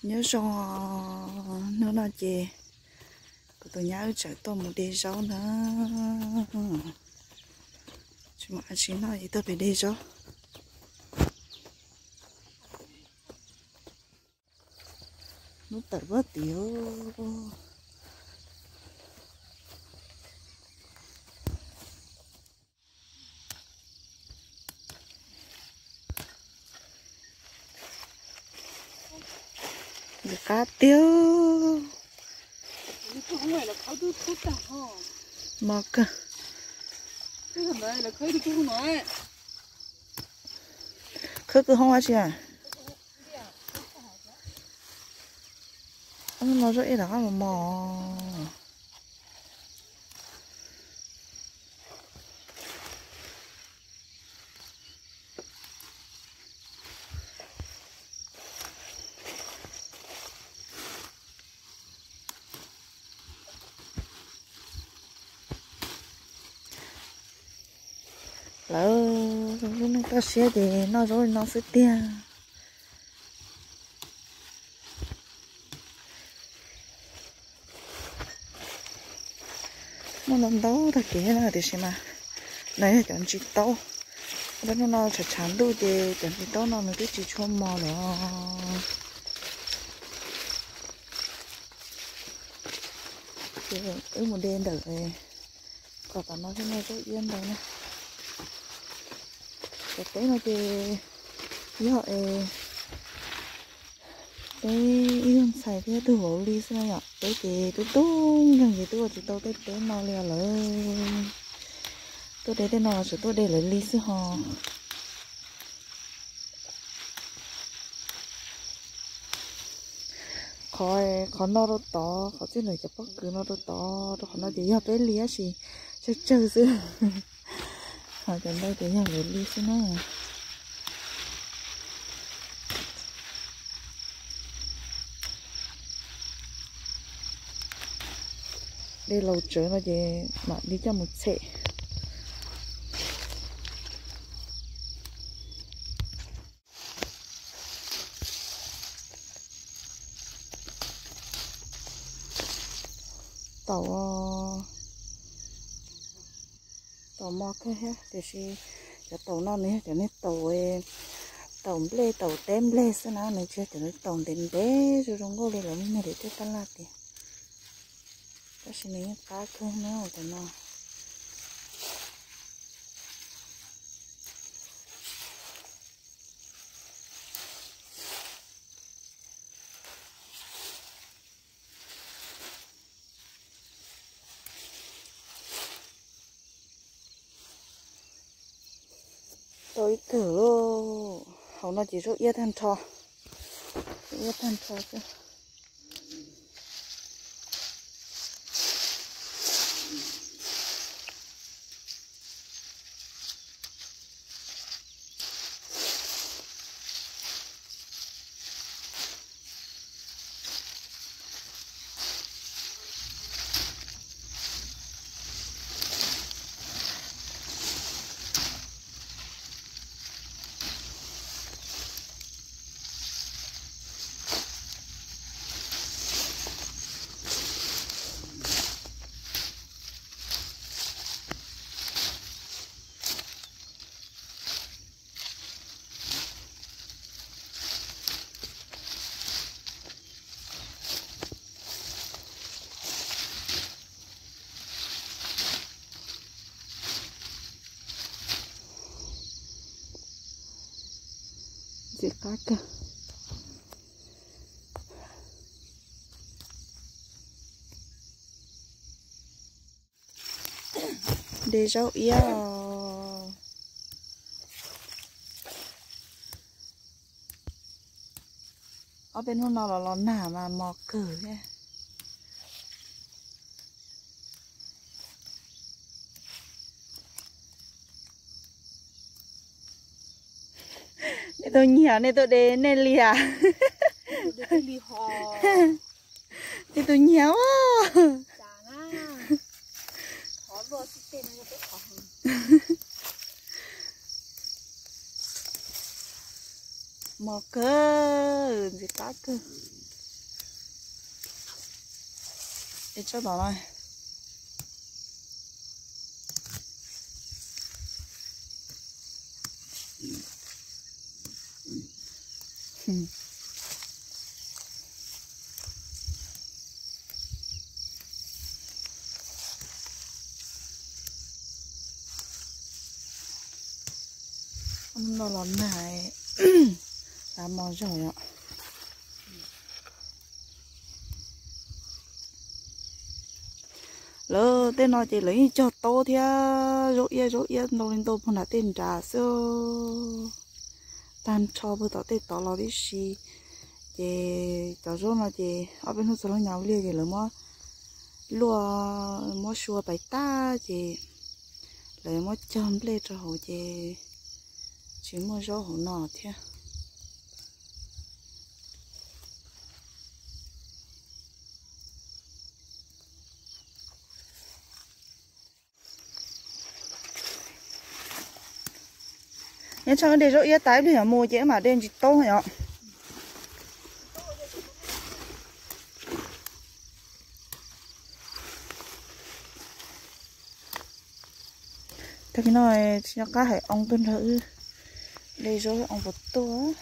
Nyob zoo, hnub no ces kuv tus nyab wb tseem tuaj mus de zaub na. Tsis muaj dab tsi noj ces tuaj pem de zaub. Hnub tawm pob tim. Nws qab tiag. Mos kawg. Khawb kwj hoob dab tsi a? No zaub iab rov qab mos mos. Lawv lub neej toj siab ces noj zaub li no xwb tiag. Muaj ntau ntau tag kev na tiam sis mas no yog cov ntsis taub. Rau hnub no tshav tshav ntuj ces cov ntsis taub no nws twb tsis tshua mos lawm. Ces wb mus de ntawm kom tom no thiaj muaj zaub iab ntau na. Cov teb no ces yog es peb ib tug ntxhais thiab tug vauv li xwb na yom. Peb ces tub tub nkeeg ces twb ua tsis tau tej teb no li os lawm. Tuaj de tej no tsuas tuaj de lawv li xwb ho. Qhov, qhov no rau tod, qhov txij ntawm cov pob kws no rau tod, rau qhov no ces yog peb li tab sis tsawg tsawg xwb. Ho cov ntawd ces yog lawv li xwb na. De laus tsawv no ces mam li coj mus txhem. Taum, taum mos kawg thiab tiam sis cov taum no nws yog cov niag taum, taum nplej, taum teb nplej xwb na, nws tsis yog cov taum ntev ntev zoo zoo nkauj li lawv muag daim teb tab laj tiag. Tab sis nws yeej qab kawg na cov no. Tau ib kawm lauj, hauv no ces zaub iab tag nrho, zaub iab tag nrho xwb. Ntxim qab kawg. De zaub iab os. Ob peb hnub no los los nag mas mos kawg thiab. Nej tus nyiam, nej tus de nej liam. Nej tus nyiam. Mos kawg, ntxim qab kawg. Tsob tom no. No los nag, lav mos zog yom. Lawv tej no ces lawv yeej cog taub thiab zaub iab zaub iab ntau li ntau puag nram tej nrad xwb. Tag nrho puag tom tej tod los tib si. Ces cov zaub no ces ob peb hnub txog lub nyuag liaj ces lawv muab luaj, muab sua pais tag ces lawv muab cog nplej rau hauv ces tsis muaj zaub hauv no thiab. Nyob tsam de zaub iab tas ib pliag yuav mus ces wb mam de ntsis taub yom. Tag kis no tsis nco qab hais oo tuaj nrog wb de zaub, oo puas tuaj.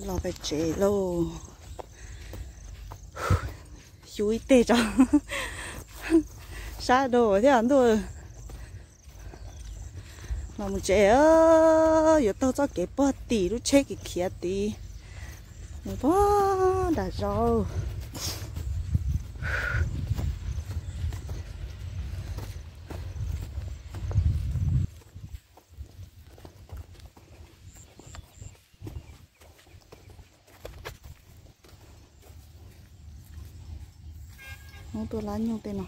Los pem tsev lauj. Xyu ib teg tso, sab dua thiab ntuj. Los mus tsev, yuav taug txoj kev puag tim lub tsheb kev khiav tid mus puag nram zos. Muab tua lab nyuj tej no.